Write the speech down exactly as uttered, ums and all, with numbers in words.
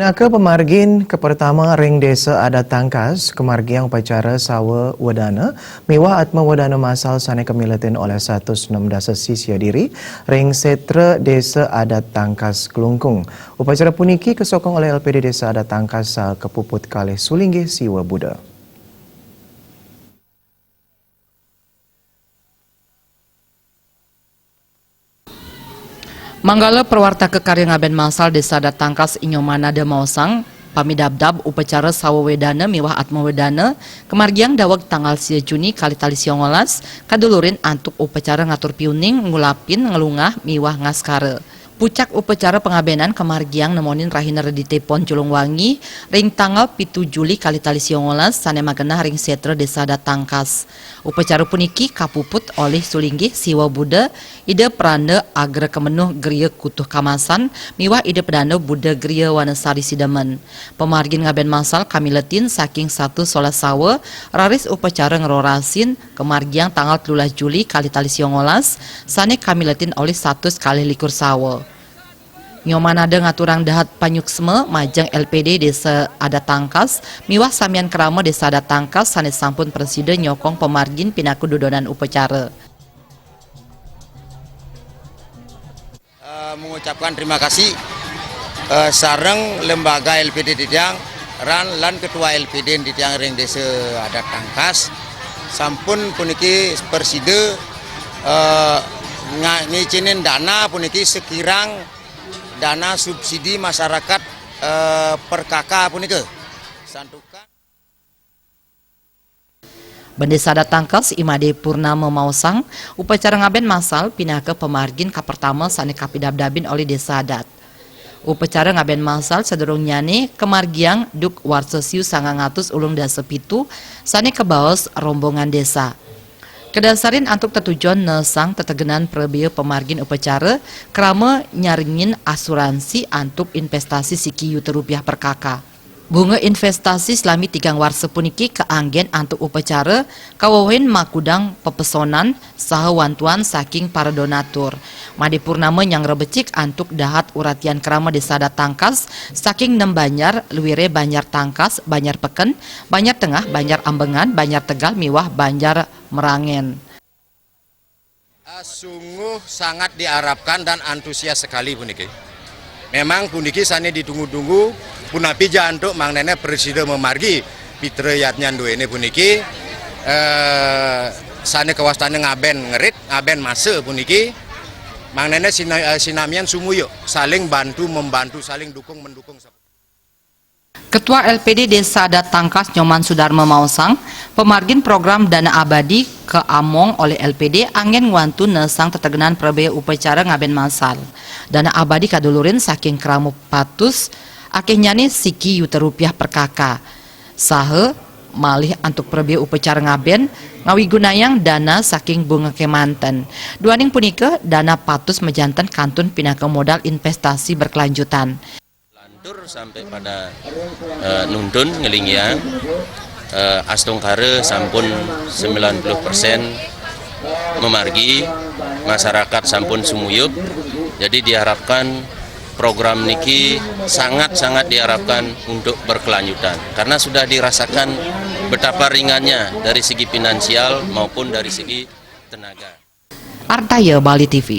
Naka pamargin kapertama ring Desa Adat Tangkas, kamargiang upacara sawa wedana miwah atma wedana masal sane kamiletin olih satus enam dasa sisia diri ring setra Desa Adat Tangkas Klungkung. Upacara puniki kasokong olih L P D Desa Adat Tangkas saha kapuput kalih sulinggih siwa Buddha. Manggala prawartaka karya ngaben masal Desa Adat Tangkas Inyomanada maosang, pamidabdab upacara sawa wedana miwah atma wedana kamargiang daweg tanggal sia Juni kalih tali sia welas kadulurin antuk upacara ngatur piuning, ngulapin, nglungah miwah ngaskara. Pucak upacara pangabenan kamargiang nemonin rahina Redite Pon Julungwangi ring tanggal pitu Juli kalih tali sia welas sane magenah ring setra Desa Adat Tangkas. Upacara puniki kapuput olih sulinggih siwa Buddha, Ida Pranda Agra Kemenuh Griya Kutuh Kamasan miwah Ida Pedanda Buddha Griya Wanasari Sidemen. Pamargin ngaben masal kamiletin saking satus solas sawa, raris upacara ngrorasin kamargiang tanggal telulas Juli kalih tali sia welas, sane kamiletin olih satus kalih likur sawa. Nyomanada ngaturang dahat panyuksma majeng L P D Desa Adat Tangkas miwah samian krama Desa Adat Tangkas sane sampun prasida nyokong pamargin pinaka dudonan upacara. Eh, mengucapkan terima kasih, eh, sareng lembaga L P D titiang ran lan ketua L P D titiang ring Desa Adat Tangkas sampun puniki prasida, eh, nga-, ngicinin dana puniki sekirang dana subsidi masyarakat, eh, per K K punika. Santukan Bendesa Adat Tangkas I Made Purnama maosang, upacara ngaben masal pinaka pamargin kapertama sane kapidabdabin olih Desa Adat. Upacara ngaben masal sadurungnyane kamargiang duk warsa siu sangang atus ulung dasa pitu sane kabaos rombongan desa. Kadasarin antuk tetujon nesang tetegenan prabea pamargin upacara krama nyarengin asuransi antuk investasi siki yuta rupiah per K K. Bunga investasi salami tigang warsa puniki kaanggen antuk upacara kawewehin makudang pepesonan saha wantuan saking para donatur. Made Purnama nyanggra becik antuk dahat uratian krama Desa Adat Tangkas saking nem banjar, luire Banjar Tangkas, Banjar Peken, Banjar Tengah, Banjar Ambengan, Banjar Tegal miwah Banjar Merangen. Ah, sungguh sangat diharapkan dan antusias sekali puniki. Memang puniki sane ditunggu-tunggu, punapi ja antuk mangdane prasida mamargi pitra yadnyan duene puniki, eh, sane kawastane ngaben ngerit, ngaben masa puniki, mangdane sina-, eh, sinamian sumuyuk, saling bantu membantu, saling dukung mendukung. Ketua L P D Desa Adat Tangkas Nyoman Sudarma maosang, pamargin program dana abadi kaamong olih L P D anggen ngwantu nesang tetegenan prabea upacara ngaben masal. Dana abadi kadulurin saking krama patus, akehnyane siki yuta rupiah per K K. Saha malih antuk prabea upacara ngaben ngawigunayang dana saking bunga kemanten. Duaning punika, dana patus majanten kantun pinaka modal investasi berkelanjutan. Lantur sampai pada, eh, nuntun ngelinggiang, eh, astungkara sampun sembilan puluh persen memargi, masyarakat sampun sumuyup. Jadi diharapkan program niki sangat-sangat diharapkan untuk berkelanjutan karena sudah dirasakan betapa ringannya dari segi finansial maupun dari segi tenaga. Artaya, Bali T V.